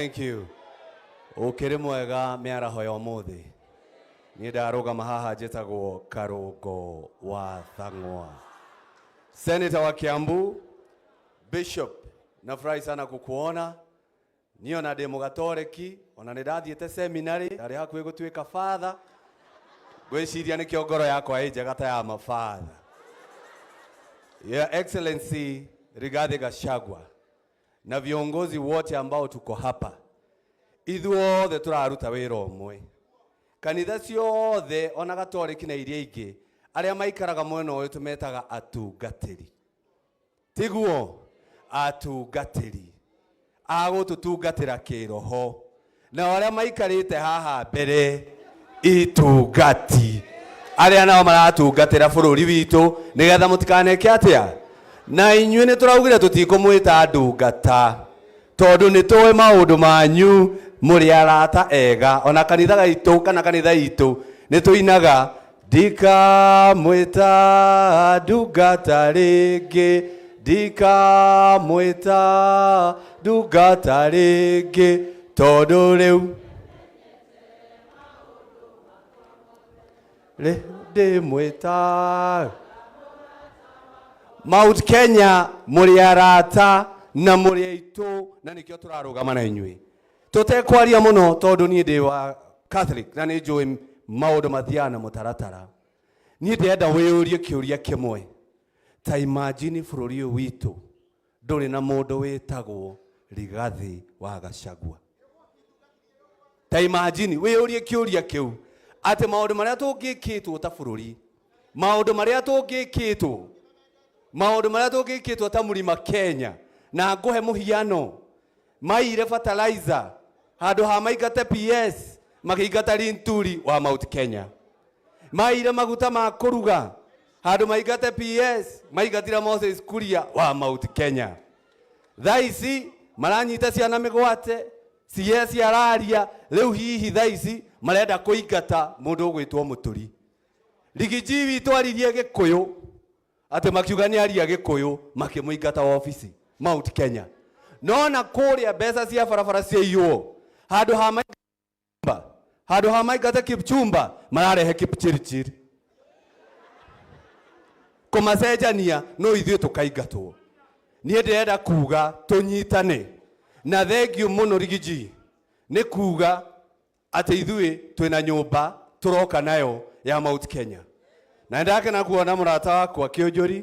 Thank you. Ukiri mwega miaraho ya umuthi. Niĩ ndarũgama haha njĩtagwo Karũngo wa Thang'wa, Senator wa Kiambu. Bishop, nafurahi sana kukuona. Niĩ ona ndĩ mũgatoreki, ona nĩ ndathiĩte seminary, ndarĩ hakuhĩ gũtuĩka father. Ngwĩciria nĩkĩo ngoro yakwa ĩ njega ta ya mafather. Your Excellency Rigathi Gachagua na viongozi wote ambao tuko hapa, ithuothe tũraruta wĩra ũmwe. Kanitha ciothe ona gatoreki na iria ingĩ, arĩa maikaraga mwena ũyũ tũmetaga atungatĩri. Tiguo? Atungatĩri a gũtũtungatĩra kĩroho. Nao arĩa maikarĩte haha mbere itungati, arĩa nao maratungatĩra bũrũri witũ nĩgetha mũtikaneke atĩa. Na inyuĩ nĩ tũraugire tũtikũmwĩta ndungata tondũ nĩ tũĩ maũndũ manyu, mũrĩ arata ega. Ona kanitha gaitũ kana kanitha itũ nĩ tũinaga ndikamwĩta ndungata rĩngĩ, ndikamwĩta ndungata rĩngĩ, tondũ rĩu ndĩmwĩta. Mount Kenya mũrĩ arata na mũrĩ aitũ, na nĩkĩo tũrarũgama na inyuĩ. Tũtekwaria mũno tondũ niĩ ndĩ wa Catholic na nĩ njũĩ maũndũ mathiaga na mũtaratara. Niĩ ndĩrenda wĩyũrie kĩũria kĩmwe. Ta imagine bũrũri ũyũ witũ ndũrĩ na mũndũ wĩtagwo Rigathi wa Gachagua. Ta imagine wĩyũrie kĩũria kĩu atĩ maũndũ marĩa tũngĩkĩtwo ta bũrũri, maũndũ marĩa tũngĩkĩtwo, maũndũ marĩa tũngĩkĩtwo ta mũrima Kenya, na ngũhe mũhiano, maire fertilizer handũ ha maingate PS makĩingata Linturi wa Mount Kenya, maire maguta ma kũruga handũ maingate PS maingatire Moses Kuria wa Mount Kenya. Thaa ici maranyita ciana mĩgwate, CS araria rĩu hihi thaa ici marenda kũingata mũndũ ũgwĩtwo Mũturi. Rigiji witũ aririe Gĩkũyũ atĩ makiuga nĩ aria Gĩkũyũ makĩmũingata wabici Mount Kenya. No na kũrĩa mbeca cia barabara ciaiywo, handũ ha maingata, handũ ha maingata Kipchumba mararehe Kipchirchir. Kũmacenjania no ithuĩ tũkaingatwo. Niĩ ndĩrenda kuga tũnyitane. Na thengiũ mũno Rigiji nĩ kuga atĩ ithuĩ twĩna nyũmba tũroka nayo ya Mount Kenya. Na ndakena kuona mũrata wakwa Kĩũnjũri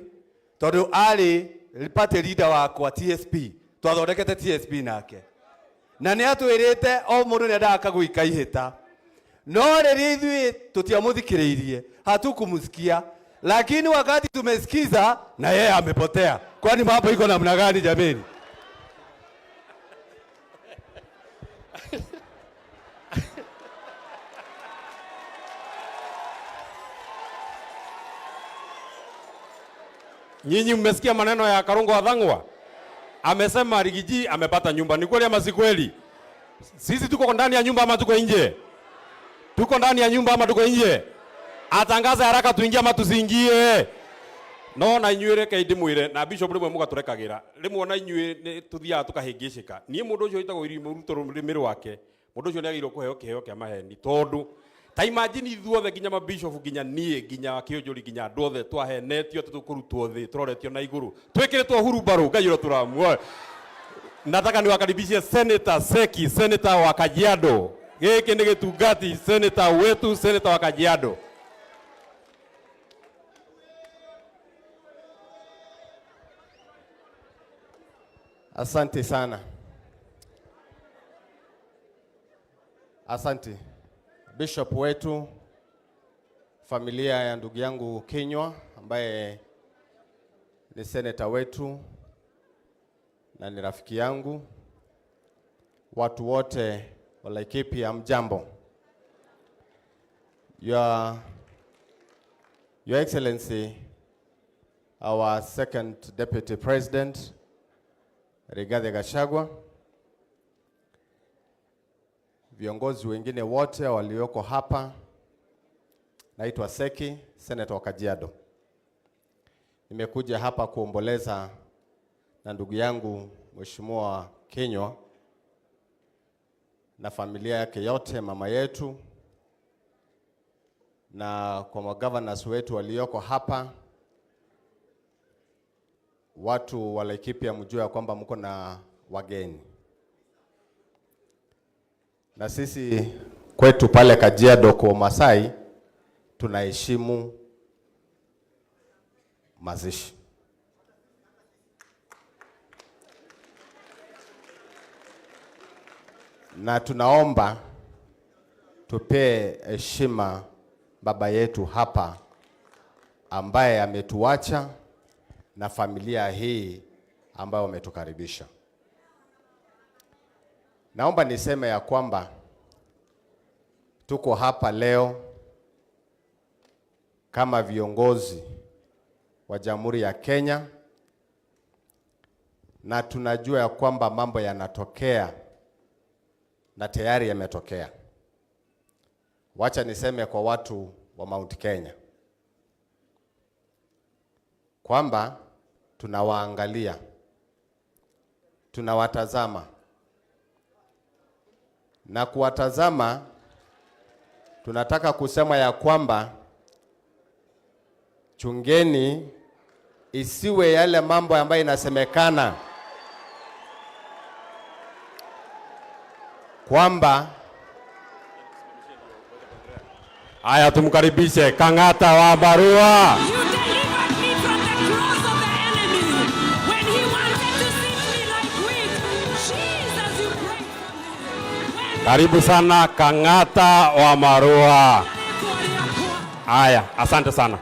tondũ arĩ party leader wakwa TSP, twathondekete TSP nake. Na nĩ atwĩrĩte o mũndũ nĩ endaga kagui kaihĩta. No rĩrĩa ithuĩ tũtiamũthikĩrĩirie, hatukumsikia, lakini wakati tumesikiza na yeye amepotea. Kwani mambo iko namna gani jameni? Nyinyi mmesikia maneno ya Karungo wa Thang'wa? Amesema Rigiji amepata nyumba. Ni kweli ama si kweli? Sisi tuko ndani ya nyumba ama tuko nje? Tuko ndani ya nyumba ama tuko nje? Atangaze haraka tuingie ama tusiingie? No na inyuĩ reke ndĩmwĩre, na Bishop rĩmwe mũgatũrekagĩra. Rĩmwe ona inyuĩ nĩ tũthiaga tũkahĩngĩcĩka. Niĩ mũndũ ũcio wĩtagwo William Ruto rũrĩmĩ rwake, mũndũ ũcio nĩagĩrĩirwo kũheo kĩheo kĩa maheni tondũ ta imagine ithuothe nginya mabishop nginya niĩ nginya Kĩũnjũri nginya andũ othe twahenetio atĩ tũkũrutwo thĩ tũroretio na igũrũ twĩkĩrĩtwo hurumbarũ. Ngai ũrotũramuoe. Nataka niwakaribishe Senator Seki, Senator wa Kajiado. Gĩkĩ nĩ gĩtungati, Senator wetu, Senator wa Kajiado. Asante sana. Asante. Bishop wetu, familia ya ndugu yangu Kinyua ambaye ni senator wetu na ni rafiki yangu, watu wote wa Laikipia, mjambo. Your Excellency, our second Deputy President, Rigathi Gachagua, viongozi wengine wote walioko hapa, naitwa Seki, Senator wa Kajiado. Nimekuja hapa kuomboleza na ndugu yangu Mheshimiwa Kinyua. na familia yake yote, mama yetu, na kwa magovernors wetu walioko hapa, watu wa Laikipia, mjue ya kwamba mko na wageni, na sisi kwetu pale Kajiado kwa Masai tunaheshimu mazishi. Na tunaomba tupee heshima baba yetu hapa ambaye ametuacha na familia hii ambayo wametukaribisha. Naomba niseme ya kwamba tuko hapa leo kama viongozi wa Jamhuri ya Kenya, na tunajua ya kwamba mambo yanatokea na tayari yametokea. Wacha niseme kwa watu wa Mount Kenya kwamba tunawaangalia, tunawatazama, na kuwatazama tunataka kusema ya kwamba chungeni isiwe yale mambo ambayo inasemekana kwamba. Haya, tumkaribishe Kang'ata wa Barua. You delivered me from the claws of the enemy when he wanted to sift me like wheat. Jesus, you prayed for me. When Karibu sana Kang'ata wa Marua. Haya, asante sana.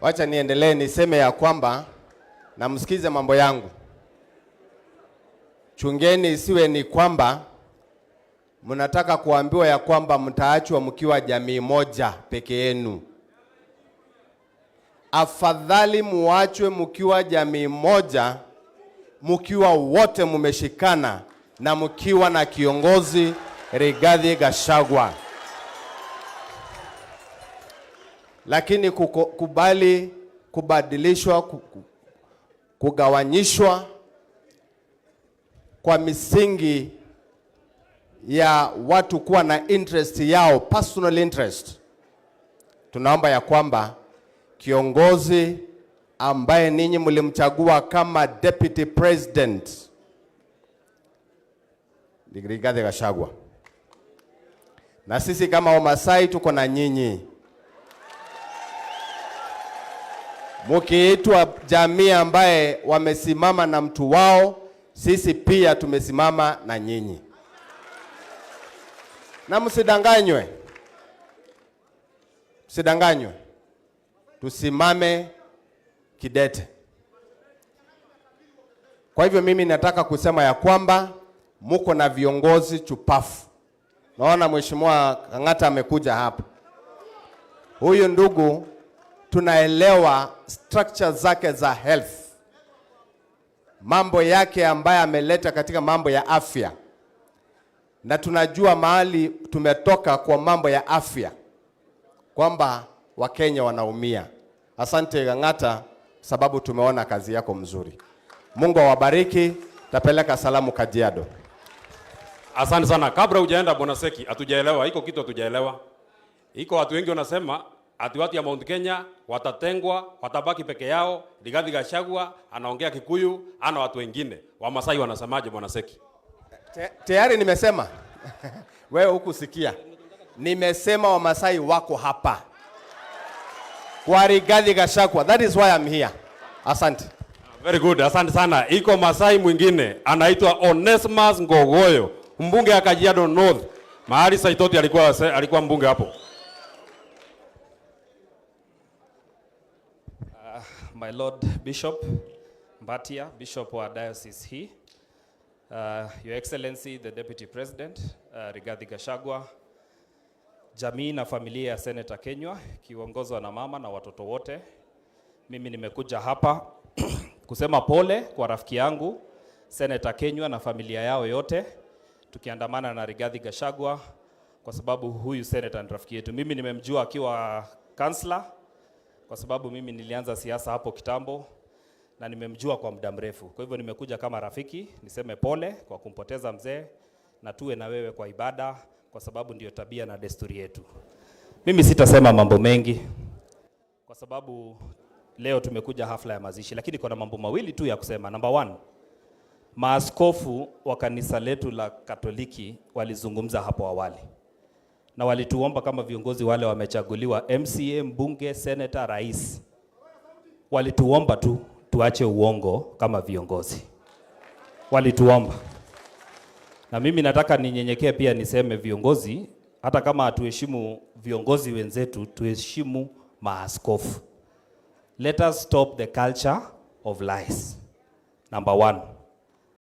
Wacha niendelee niseme ya kwamba na msikize mambo yangu. Chungeni isiwe ni kwamba mnataka kuambiwa ya kwamba mtaachwa mkiwa jamii moja peke yenu. Afadhali muachwe mkiwa jamii moja, mkiwa wote mumeshikana na mkiwa na kiongozi Rigathi Gachagua. Lakini kubali kubadilishwa, kugawanyishwa kwa misingi ya watu kuwa na interest yao, personal interest. Tunaomba ya kwamba kiongozi ambaye ninyi mlimchagua kama deputy president ni Rigathi Gachagua, na sisi kama Wamasai tuko na nyinyi. Mukiitwa jamii ambaye wamesimama na mtu wao, sisi pia tumesimama na nyinyi. Na msidanganywe, msidanganywe, tusimame kidete. Kwa hivyo mimi nataka kusema ya kwamba muko na viongozi chupafu. Naona Mheshimiwa Kang'ata amekuja hapa. Huyu ndugu tunaelewa structure zake za health, mambo yake ambaye ameleta katika mambo ya afya, na tunajua mahali tumetoka kwa mambo ya afya, kwamba Wakenya wanaumia. Asante Kang'ata, sababu tumeona kazi yako mzuri. Mungu awabariki. Tapeleka salamu Kajiado. Asante sana. Kabla hujaenda, Bwana Seki, hatujaelewa, iko kitu hatujaelewa. Iko watu wengi wanasema ati watu ya Mount Kenya watatengwa, watabaki peke yao. Rigathi Gachagua anaongea Kikuyu, ana watu wengine. Wamasai wanasemaje, Bwana Seki? Tayari nimesema, wewe hukusikia. Nimesema Wamasai wako hapa kwa Rigathi Gachagua. That is why I'm here. Asante. Very good, asante sana. Iko Masai mwingine anaitwa Onesmus Ngogoyo, mbunge wa Kajiado North, mahali Saitoti alikuwa mbunge hapo. My Lord Bishop Mbatia, Bishop wa Diocese hii, Your Excellency the Deputy President Rigathi Gachagua, jamii na familia ya Senator Kenywa ikiongozwa na mama na watoto wote. Mimi nimekuja hapa kusema pole kwa rafiki yangu Senator Kenywa na familia yao yote, tukiandamana na Rigathi Gachagua kwa sababu huyu senator ni rafiki yetu. Mimi nimemjua akiwa councillor kwa sababu mimi nilianza siasa hapo kitambo na nimemjua kwa muda mrefu. Kwa hivyo nimekuja kama rafiki niseme pole kwa kumpoteza mzee, na tuwe na wewe kwa ibada, kwa sababu ndio tabia na desturi yetu. Mimi sitasema mambo mengi kwa sababu leo tumekuja hafla ya mazishi, lakini kuna mambo mawili tu ya kusema. Number one, maaskofu wa kanisa letu la Katoliki walizungumza hapo awali na walituomba kama viongozi wale wamechaguliwa, MCA, mbunge, senator, rais, walituomba tu tuache uongo kama viongozi, walituomba. Na mimi nataka ninyenyekee pia niseme viongozi, hata kama hatuheshimu viongozi wenzetu, tuheshimu maaskofu. Let us stop the culture of lies. Number one.